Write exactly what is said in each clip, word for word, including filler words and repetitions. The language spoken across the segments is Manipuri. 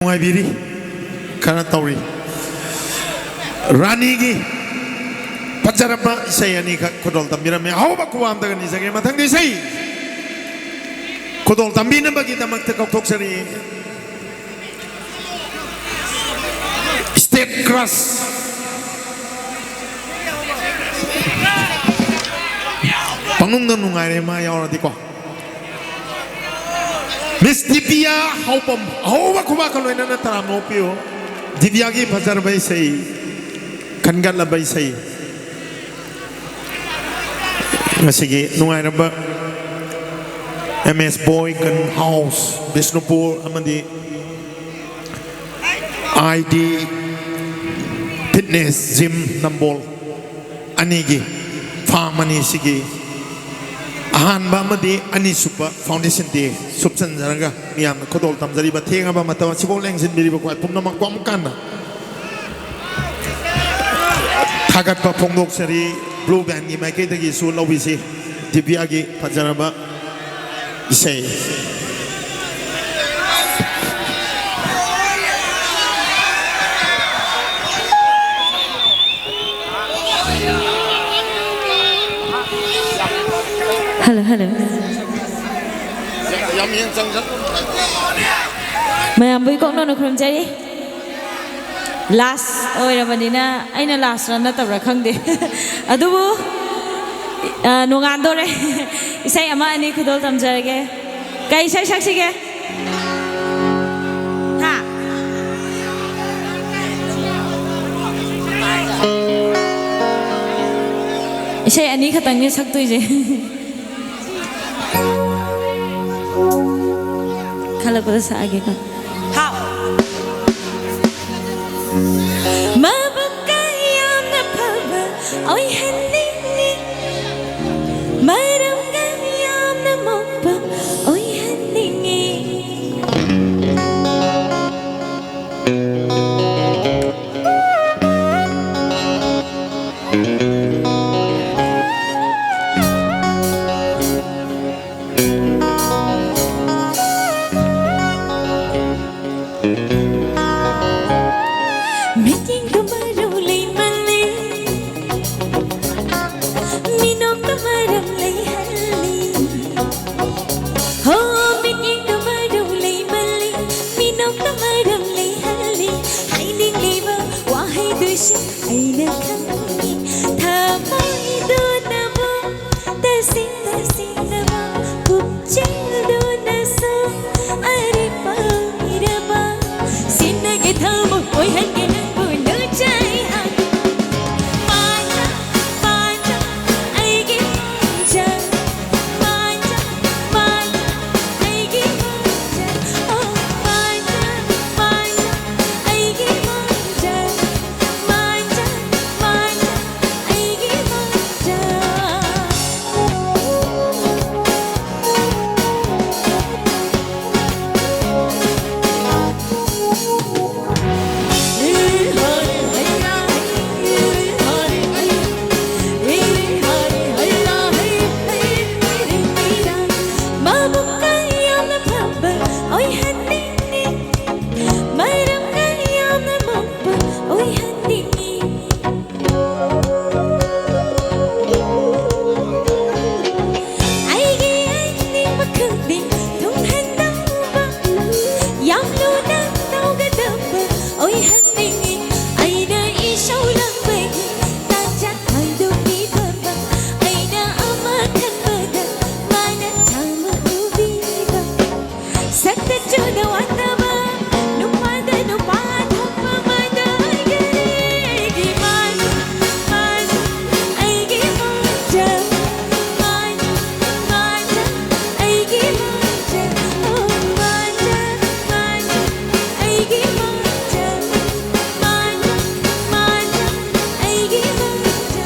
ꯅꯨꯡꯉꯥꯏꯕꯤꯔꯤ꯫ ꯈꯔ ꯇꯧꯔꯤ꯫ ꯔꯥꯅꯤꯒꯤ ꯐꯖꯔꯕ ꯏꯁꯩ ꯑꯅꯤꯈꯛ ꯈꯨꯗꯣꯜ ꯇꯝꯕꯤꯔꯝꯃꯦ꯫ ꯑꯍꯧꯕ ꯈꯨꯕꯥꯝꯗꯒ ꯅꯤꯖꯒꯦ꯫ ꯃꯊꯪꯗ ꯏꯁꯩ ꯈꯨꯗꯣꯜ ꯇꯝꯕꯤꯅꯕꯒꯤꯗꯃꯛꯇ ꯀꯧꯊꯣꯛꯆꯔꯤ꯫ State crush꯫ ꯄꯪꯅꯨꯡꯗ ꯅꯨꯡꯉꯥꯏꯔꯦ ꯃꯥ ꯌꯥꯎꯔꯗꯤꯀꯣ꯫ ꯃꯤꯁ ꯗꯤꯕꯤꯌꯥ ꯍꯥꯎꯕꯝ, ꯑꯍꯧꯕ ꯈꯨꯕꯥꯛꯀ ꯂꯣꯏꯅꯅ ꯇꯔꯥꯝꯅ ꯑꯣꯛꯄꯤꯌꯨ꯫ ꯗꯤꯕꯤꯌꯥꯒꯤ ꯐꯖꯔꯕ ꯏꯁꯩ, ꯈꯟꯒꯠꯂꯕ ꯏꯁꯩ꯫ ꯉꯁꯤꯒꯤ ꯅꯨꯡꯉꯥꯏꯔꯕ ꯑꯦꯝ ꯑꯦꯁ ꯕꯣꯏ ꯒꯟ ꯍꯥꯎꯁ ꯕꯤꯁꯅꯨꯄꯨꯔ ꯑꯃꯗꯤ ꯑꯥꯏ ꯗꯤ ꯐꯤꯠꯅꯦꯁ ꯖꯤꯝ ꯅꯝꯕꯣꯜ ꯑꯅꯤꯒꯤ ꯐꯥꯝ ꯑꯅꯤꯁꯤꯒꯤ ꯑꯍꯥꯟꯕ ꯑꯃꯗꯤ ꯑꯅꯤꯁꯨꯕ ꯐꯥꯎꯟꯗꯦꯁꯟ ꯗꯦ ꯁꯨꯞꯆꯟꯖꯔꯒ ꯃꯤꯌꯥꯝꯅ ꯈꯨꯗꯣꯜ ꯇꯝꯖꯔꯤꯕ ꯊꯦꯡꯉꯕ ꯃꯇꯝ ꯑꯁꯤꯐꯥꯎ ꯂꯦꯡꯁꯤꯟꯕꯤꯔꯤꯕ ꯈ꯭ꯋꯥꯏ ꯄꯨꯝꯅꯃꯛꯄꯨ ꯑꯃꯨꯛ ꯍꯟꯅ ꯊꯥꯒꯠꯄ ꯐꯣꯡꯗꯣꯛꯆꯔꯤ꯫ ꯕ꯭ꯂꯨ ꯕꯦꯟꯒꯤ ꯃꯥꯏꯀꯩꯗꯒꯤꯁꯨ ꯂꯧꯕꯤꯁꯤ ꯗꯤꯕꯤꯌꯥꯒꯤ ꯐꯖꯔꯕ ꯏꯁꯩ꯫ Hello, hello. ꯌꯥꯝ ꯌꯦꯡ ꯆꯪꯖ- ꯃꯌꯥꯝꯕꯨ ꯏꯀꯣꯛꯅꯅ ꯈꯨꯔꯨꯝꯖꯔꯤ꯫ ꯂꯥꯁ ꯑꯣꯏꯔꯕꯅꯤꯅ, ꯑꯩꯅ ꯂꯥꯁꯔ ꯅꯠꯇꯕ꯭ꯔꯥ ꯈꯪꯗꯦ꯫ ꯑꯗꯨꯕꯨ, ꯑ, ꯅꯣꯡꯉꯥꯟꯗꯣꯔꯦ꯫ ꯏꯁꯩ ꯑꯃ ꯑꯅꯤ ꯈꯨꯗꯣꯜ ꯇꯝꯖꯔꯒꯦ꯫ ꯀꯩ ꯏꯁꯩ ꯁꯛꯁꯤꯒꯦ? ꯍꯥ? ꯏꯁꯩ ꯑꯅꯤ ꯈꯛꯇꯪꯅꯦ ꯁꯛꯇꯣꯏꯁꯦ꯫ ꯈꯜꯂꯛꯄꯗ ꯁꯛꯑꯒꯦꯀꯣ꯫ ꯍꯥꯎ꯫ ꯃꯕꯨꯛꯀ ꯌꯥꯝꯅ ꯐꯕ ꯑꯣꯏꯍꯟꯅꯤꯡꯉꯤ, ꯃꯔꯝꯒ ꯌꯥꯝꯅ ꯃꯣꯛꯄ ꯑꯣꯏꯍꯟꯅꯤꯡꯉꯤ꯫ ꯊꯃꯣꯏ ꯑꯣꯏꯍꯟꯒꯦ ꯅꯪꯕꯨ ꯂꯨꯠꯆꯩ ꯑꯩ꯫ ꯃꯥꯟꯖ, ꯃꯥꯟꯖ, ꯑꯩꯒꯤ ꯃꯥꯟꯖ꯫ ꯃꯥꯟꯖ, ꯃꯥꯟꯖ, ꯑꯩꯒꯤ ꯃꯥꯟꯖ꯫ ꯑꯣ, ꯃꯥꯟꯖ, ꯃꯥꯟꯖ, ꯑꯩꯒꯤ ꯃꯥꯟꯖ꯫ ꯃꯥꯟꯖ, ꯃꯥꯟꯖ, ꯑꯩꯒꯤ ꯃꯥꯟꯖ꯫ ꯃꯕꯨꯛꯀ ꯌꯥꯝꯅ ꯐꯕ ꯑꯣꯏꯍꯟꯅꯤꯡꯉꯤ, ꯃꯔꯝꯒ ꯌꯥꯝꯅ ꯃꯣꯛꯄ ꯑꯣꯏꯍꯟꯅꯤꯡꯉꯤ꯫ ꯑꯩꯒꯤ ꯑꯅꯤꯡꯕ ꯈꯨꯗꯤꯡ ꯊꯨꯡꯍꯟꯗꯧꯕ, ꯌꯥꯝ ꯂꯨꯅ ꯇꯧꯒꯗꯕ ꯑꯣꯏꯍꯟꯅꯤꯡꯉꯤ꯫ ꯑꯩꯅ ꯏꯁꯧ ꯂꯥꯡꯕꯒꯤ ꯇꯥꯟꯖꯥ ꯈꯪꯗꯣꯛꯄꯤꯗꯕ, ꯑꯩꯅ ꯑꯃ ꯈꯟꯕꯗ ꯃꯥꯅ ꯆꯥꯝꯃ ꯎꯕꯤꯕ꯫ ꯁꯛꯇ ꯆꯨꯗ ꯋꯥꯠꯇꯕ, ꯅꯨꯄꯥꯗ ꯅꯨꯄꯥ ꯊꯣꯛꯄ ꯃꯇꯥꯏꯒꯤ ꯃꯥꯟ, ꯃꯥꯟ, ꯑꯩꯒꯤ ꯃꯥꯟꯖ, ꯃꯥꯟ, ꯃꯥꯟꯖ, ꯑꯩꯒꯤ ꯃꯥꯟꯖ, ꯑꯣ, ꯃꯥꯟꯖ, ꯃꯥꯟꯖ, ꯑꯩꯒꯤ ꯃꯥꯟꯖ, ꯃꯥꯟꯖ, ꯃꯥꯟꯖ, ꯑꯩꯒꯤ ꯃꯥꯟꯖ꯫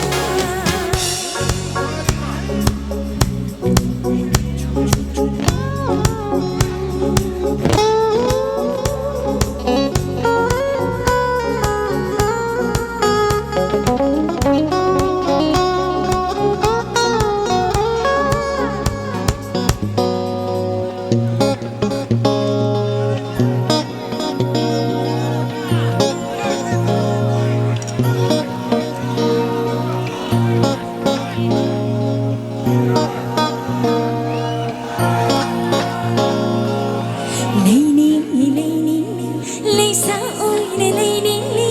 ꯂꯩꯅꯤꯡꯏ, ꯂꯩꯅꯤꯡꯏ, ꯂꯩꯁꯥ ꯑꯣꯏꯅ ꯂꯩꯅꯤꯡꯏ꯫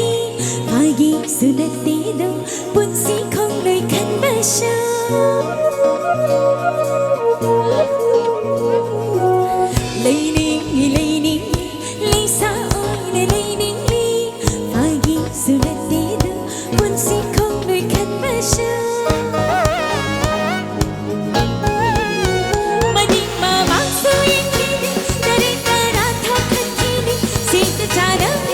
ꯐꯥꯒꯤꯁꯨ ꯅꯠꯇꯦꯗꯣ, ꯄꯨꯟꯁꯤ ꯈꯣꯡꯂꯣꯏ ꯈꯟꯕꯁꯨ꯫ ꯂꯩꯅꯤꯡꯏ, ꯂꯩꯅꯤꯡꯏ, ꯂꯩꯁꯥ ꯑꯣꯏꯅ ꯂꯩꯅꯤꯡꯏ꯫ ꯆꯥꯅꯕꯤ